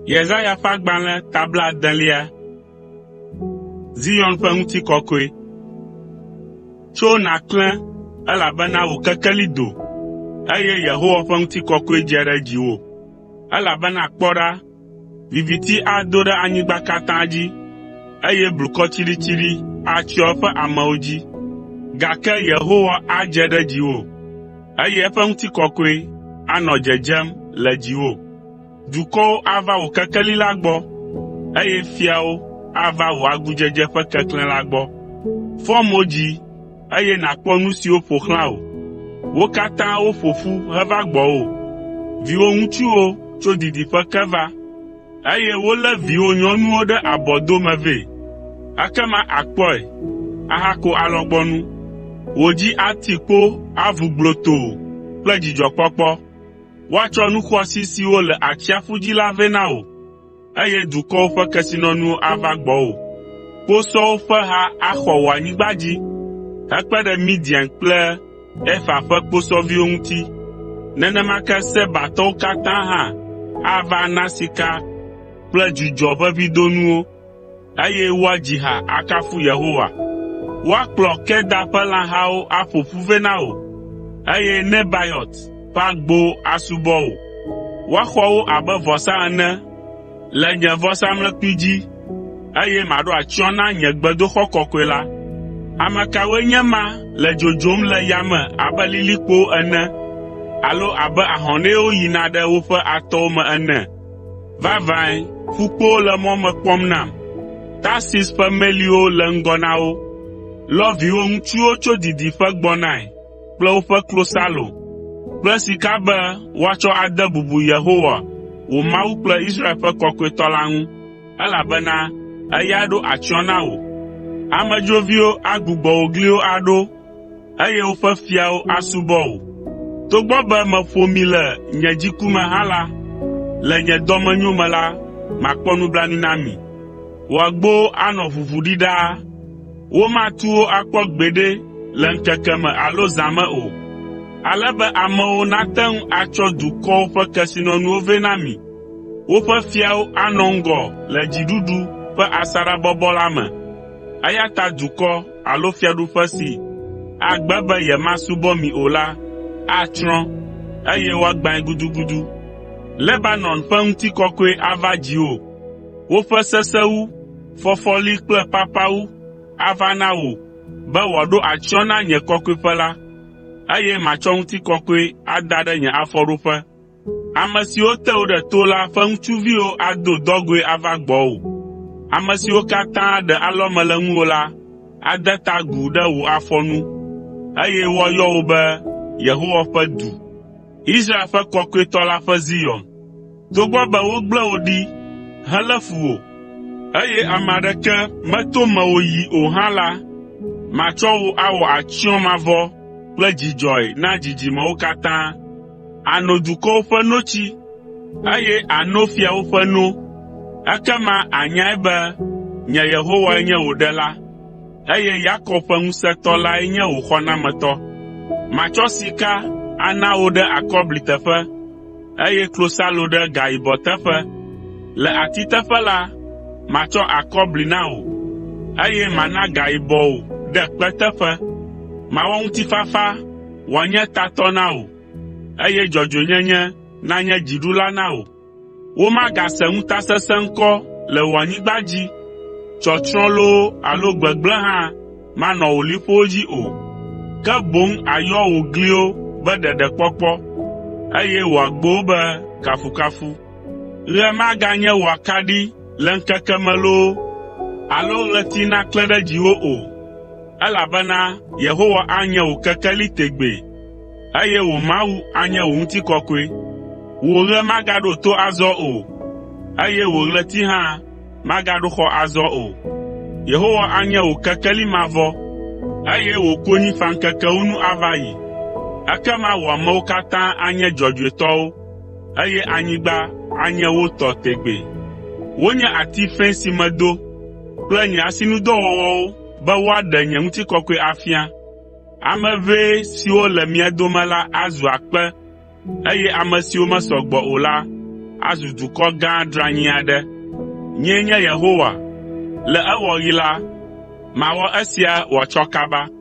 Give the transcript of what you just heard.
Yesaya ƒe agbalẽ ta blaadelia. Zion ƒe ŋutikɔkɔe. Tso nàklẽ, elabena wò kekeli do, eye Yehowa ƒe ŋutikɔkɔe dze ɖe dziwò. Elabena kpɔ ɖa, viviti ado ɖe anyigba katã dzi, eye blukɔ tsiɖitsiɖi atsyɔ eƒe amewo dzi. Gake Yehowa adze ɖe dziwò, eye eƒe ŋutikɔkɔe anɔ dzedzem le dziwò. Dukɔwo ava wò kekeli la gbɔ, eye fiawo ava wò agudzedze ƒe keklẽ la gbɔ. Fɔ mo dzi, eye nàkpɔ nu siwo ƒo xlã wò. Wo katã woƒo ƒu heva gbɔwò. Viwò ŋutsuwo tso didiƒe ke va, eye wolé viwò nyɔnuwo ɖe abɔdome vɛ. Ekema àkpɔe, ahako alɔgbɔnu. Wò dzi ati kpo avu gblotoo kple dzidzɔkpɔkpɔ. Woatsɔ nu xɔasi siwo le atsiaƒu dzi la vɛ na wò, eye dukɔwo ƒe kesinɔnuwo ava gbɔwò. Kposɔwo ƒe ha axɔ wò anyigba dzi hekpe ɖe Midian kple Efa ƒe kposɔviwo ŋuti. Nenema ke Sebatɔwo katã hã ava ana sika kple dzudzɔʋeʋĩdonuwo, eye woadzi ha akafu Yehowa. Woakplɔ Kedar ƒe lãhawo aƒo ƒu vɛ na wò, eye Nebayɔt ƒe agbowo asubɔ wò. Woaxɔ wo abe vɔsa ene le nye vɔsamlekpui dzi, eye maɖo atsyɔ̃ na nye gbedoxɔ kɔkɔe la. Ame kawoe nye ema le dzodzom le yame abe lilikpowo ene alo abe ahɔnɛwo yina ɖe woƒe atɔwo me ene? Vavãe, ƒukpowo le mɔ me kpɔm nam, Tarsis ƒe meliwo le ŋgɔ na wo. Lɔ viwò ŋutsuwo tso didiƒe gbɔnae kple woƒe klosalo kple sika be woatsɔ ade bubu Yehowa, wò Mawu kple Israel ƒe Kɔkɔetɔ la ŋu, elabena eya ɖo atsyɔ̃ na wò. Amedzroviwo agbugbɔ wò gliwo aɖo, eye woƒe fiawo asubɔ wò. Togbɔ be meƒo mi le nye dziku me hã la, le nye dɔmenyo me la, makpɔ nublanui na mi. Wò agbowo anɔ ʋuʋu ɖi ɖaa. Womatu wo akpɔ gbeɖe le ŋkeke me alo zã me o, ale be amewo nate ŋu atsɔ dukɔwo ƒe kesinɔnuwo vɛ na mi. Woƒe fiawo anɔ ŋgɔ le dziɖuɖu ƒe asaɖa bɔbɔ la me. Eya ta dukɔ alo fiaɖuƒe si agbe be yemasubɔ mi o la atsrɔ̃, eye woagbãe gudugudu. Lebanon ƒe ŋutikɔkɔe ava dziwò, woƒe sesewu, fɔfɔli kple papawu ava na wò be wòaɖo atsyɔ̃ na nye kɔkɔeƒe la, eye matsɔ ŋutikɔkɔe ada ɖe nye afɔɖoƒe. Ame siwo te wò ɖe to la ƒe ŋutsuviwo ado dɔgɔ̃e ava gbɔwò. Ame siwo katã ɖe alɔme le ŋuwò la ade ta agu ɖe wò afɔ nu, eye woayɔ wò be Yehowa ƒe du, Israel ƒe Kɔkɔetɔ la ƒe Zion. Togbɔ be wogblẽ wò ɖi helé fu wò, eye ame aɖeke meto mewò yi o hã la, matsɔ wò awɔ atsyɔ̃ mavɔ kple dzidzɔe na dzidzimewo katã. Àno dukɔwo ƒe notsi, eye àno fiawo ƒe no. Ekema ànyae be nye Yehowae nye wò Ɖela, eye Yakob ƒe Ŋusẽtɔ lae nye wò xɔnametɔ. Matsɔ sika ana wò ɖe akɔbli teƒe, eye klosalo ɖe gayibɔ teƒe. Le ati teƒe la, matsɔ akɔbli na wò, eye mana gayibɔ wò ɖe kpe teƒe. Mawɔ ŋutifafa wòanye tatɔ na wò, eye dzɔdzɔenyenye nanye dziɖula na wò. Womagase ŋutasesẽ ŋkɔ le wò anyigba dzi, tsɔtsrɔ̃ loo alo gbegblẽ hã manɔ wò liƒowo dzi o. Ke boŋ àyɔ wò gliwo be ɖeɖekpɔkpɔ, eye wò agbowo be kafukafu. Ɣe maganye wò akaɖi le ŋkeke me loo alo ɣleti naklẽ ɖe dziwò o, elabena Yehowa anye wò kekeli tegbee, eye wò Mawu anye wò ŋutikɔkɔe. Wò ɣe magaɖo to azɔ o, eye wò ɣleti hã magaɖo xɔ azɔ o. Yehowa anye wò kekeli mavɔ, eye wò konyifaŋkekewo nu ava yi. Ekema wò amewo katã anye dzɔdzɔetɔwo, eye anyigba anye wo tɔ tegbee. Wonye ati fɛ̃ si medo kple nye asinudɔwɔwɔwo be woaɖe nye ŋutikɔkɔe afia. Ame ʋɛ siwo le mia dome la azu akpe, eye ame siwo mesɔ gbɔ o la, azu dukɔ gã dranyi aɖe. Nyee nye Yehowa. Le ewɔɣi la, mawɔ esia wòatsɔ kaba.”